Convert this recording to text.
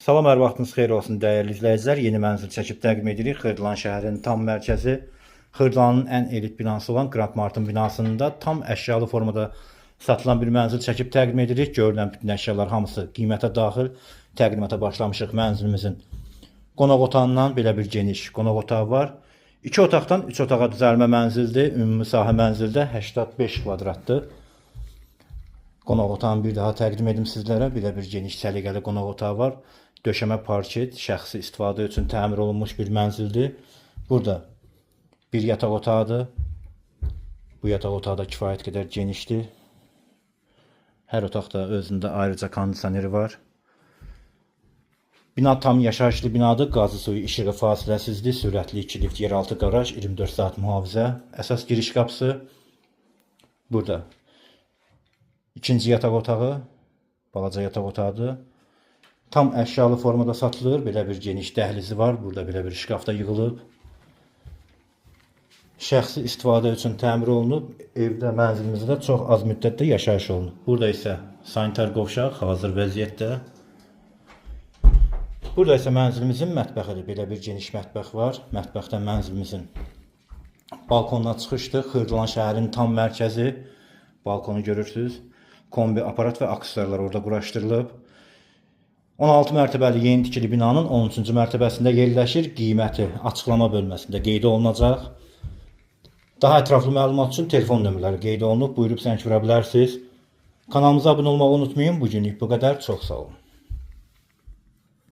Salam, hər vaxtınız xeyir olsun dəyərli izləyicilər. Yeni mənzil çəkib təqdim edirik. Xırdalan şəhərinin tam mərkəzi, Xırdalanın ən elit binası olan Grand Martin binasında tam əşyalı formada satılan bir mənzil çəkib təqdim edirik. Görünən bütün əşyalar hamısı qiymətə daxil. Təqdimata başlamışıq mənzilimizin qonaq otağından. Belə bir geniş qonaq otağı var. 2 otaqdan 3 otağa düzəlmə mənzildir. Ümumi sahə mənzildə 85 kvadratdır. Qonaq otağını bir daha təqdim edim sizlərə. Belə bir geniş səliqəli qonaq otağı var. Döşəmə parket, şəxsi istifadə üçün təmir olunmuş bir mənzildir. Burada bir yataq otağıdır. Bu yataq otağı da kifayət qədər genişdir. Hər otaqda özündə ayrıca kondisioneri var. Bina tam yaşayışlı binadır. Qazı, suyu, işığı fasiləsizdir. Sürətli 2 lift, yeraltı qaraj, 24 saat mühafizə. Əsas giriş qapısı burada. İkinci yataq otağı, balaca yataq otağıdır. Tam əşyalı formada satılır. Belə bir geniş dəhlizi var. Burada belə bir şkaf da yığılıb. Şəxsi istifadə üçün təmir olunub. Evdə, mənzilimizdə çox az müddətdə yaşayış olunub. Burada isə sanitar qovşaq hazır vəziyyətdə. Burada isə mənzilimizin mətbəxidir. Belə bir geniş mətbəx var. Mətbəxdən mənzilimizin balkonuna çıxışdır. Xırdalan şəhərin tam mərkəzi. Balkonu görürsüz. Kombi aparat və aksesuarlar orada quraşdırılıb. 16 mərtəbəli yeni tikili binanın 13-cü mərtəbəsində yerləşir. Qiyməti açıqlama bölməsində qeyd olunacaq. Daha ətraflı məlumat üçün telefon nömrələri qeyd olunub. Buyurub zəng vura bilərsiniz. Kanalımıza abunə olmağı unutmayın. Bu günlük bu qədər. Çox sağ olun.